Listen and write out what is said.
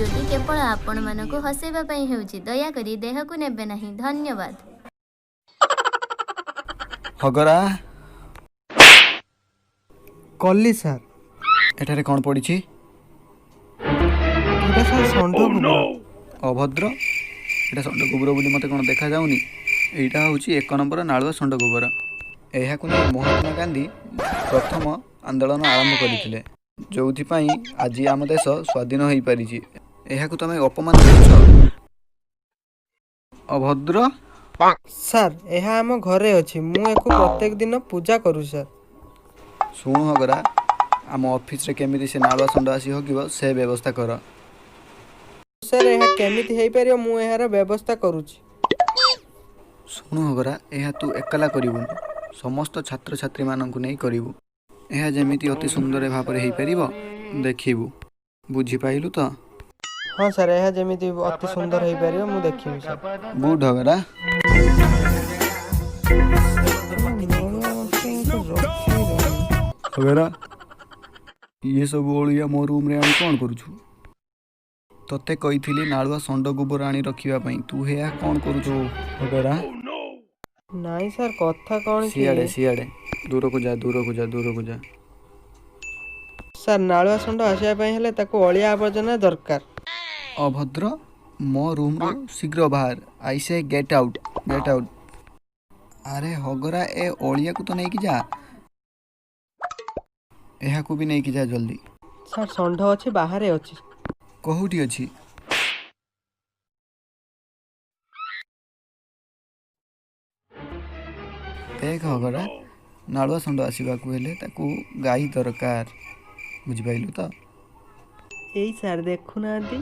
ଭିଡ଼ିଓଟି କେବଳ ଆପଣମାନଙ୍କୁ ହସେଇବା ପାଇଁ ହେଉଛି, ଦୟାକରି ଦେହକୁ ନେବେ ନାହିଁ। ଧନ୍ୟବାଦ। ହଗରା। କଲି ସାର୍। ଏଠାରେ କ'ଣ ପଡ଼ିଛି? ଏଇଟା ସାର୍ ଷଣ୍ଢ ଗୋବର। ଅଭଦ୍ର, ଏଇଟା ଷଣ୍ଢ ଗୋବର ବୋଲି ମୋତେ କ'ଣ ଦେଖାଯାଉନି? ଏଇଟା ହେଉଛି 1 ନମ୍ବର ନାଳୁଆ ଷଣ୍ଢ ଗୋବର। ଏହାକୁ ନେଇ ମହାତ୍ମା ଗାନ୍ଧୀ ପ୍ରଥମ ଆନ୍ଦୋଳନ ଆରମ୍ଭ କରିଥିଲେ, ଯେଉଁଥିପାଇଁ ଆଜି ଆମ ଦେଶ ସ୍ୱାଧୀନ ହୋଇପାରିଛି। ଏହାକୁ ତମେ ଅପମାନ କରୁଛ, ଅଭଦ୍ର। ସାର୍, ଏହା ଆମ ଘରେ ଅଛି। ମୁଁ ୟାକୁ ପ୍ରତ୍ୟେକ ଦିନ ପୂଜା କରୁଛି ସାର୍। ଶୁଣୁ ହଗରା, ଆମ ଅଫିସରେ କେମିତି ସେ ନାଳୁଆ ଷଣ୍ଢ ଆସି ହଗିବ ସେ ବ୍ୟବସ୍ଥା କର। ସାର୍, ଏହା କେମିତି ହେଇପାରିବ? ମୁଁ ଏହାର ବ୍ୟବସ୍ଥା କରୁଛି। ଶୁଣୁ ହଗରା, ଏହା ତୁ ଏକଲା କରିବୁନି, ସମସ୍ତ ଛାତ୍ରଛାତ୍ରୀମାନଙ୍କୁ ନେଇ କରିବୁ। ଏହା ଯେମିତି ଅତି ସୁନ୍ଦର ଭାବରେ ହେଇପାରିବ ଦେଖିବୁ। ବୁଝିପାରିଲୁ ତ? ହଁ ସାର୍, ଏହା ଯେମିତି ଅତି ସୁନ୍ଦର ହେଇପାରିବ ମୁଁ ଦେଖିବି ସାର୍। ଗୁଡ୍ ହଗରା। ହଗରା, ଇଏ ସବୁ ଅଳିଆ ମୋ ରୁମ୍ରେ ଆଣି କ'ଣ କରୁଛୁ? ତତେ କହିଥିଲି ନାଳୁଆ ଷଣ୍ଢ ଗୋବର ଆଣି ରଖିବା ପାଇଁ, ତୁ ଏହା କ'ଣ କରୁଛୁ ହଗରା? ନାଇଁ ସାର୍, କଥା କ'ଣ କି, ସିଆଡ଼େ ସିଆଡ଼େ ଦୂରକୁ ଯା, ଦୂରକୁ ଯା, ଦୂରକୁ ଯା। ସାର୍, ନାଳୁଆ ଷଣ୍ଢ ଆସିବା ପାଇଁ ହେଲେ ତାକୁ ଅଳିଆ ଆବର୍ଜନା ଦରକାର। ଅଭଦ୍ର, ମୋ ରୁମ୍ରୁ ଶୀଘ୍ର ବାହାର। I say get out, get out. ଆରେ ହଗରା, ଏ ଅଳିଆକୁ ତ ନେଇକି ଯା, ଏହାକୁ ବି ନେଇକି ଯା ଜଲ୍ଦି। ସାର୍, ଷଣ୍ଢ ଅଛି, ବାହାରେ ଅଛି। କୋଉଠି ଅଛି? ଦେଖ ହଗରା, ନାଳୁଆ ଷଣ୍ଢ ଆସିବାକୁ ହେଲେ ତାକୁ ଗାଈ ଦରକାର, ବୁଝିପାରିଲୁ ତ? ଏଇ ସାର୍, ଦେଖୁନାହାନ୍ତି।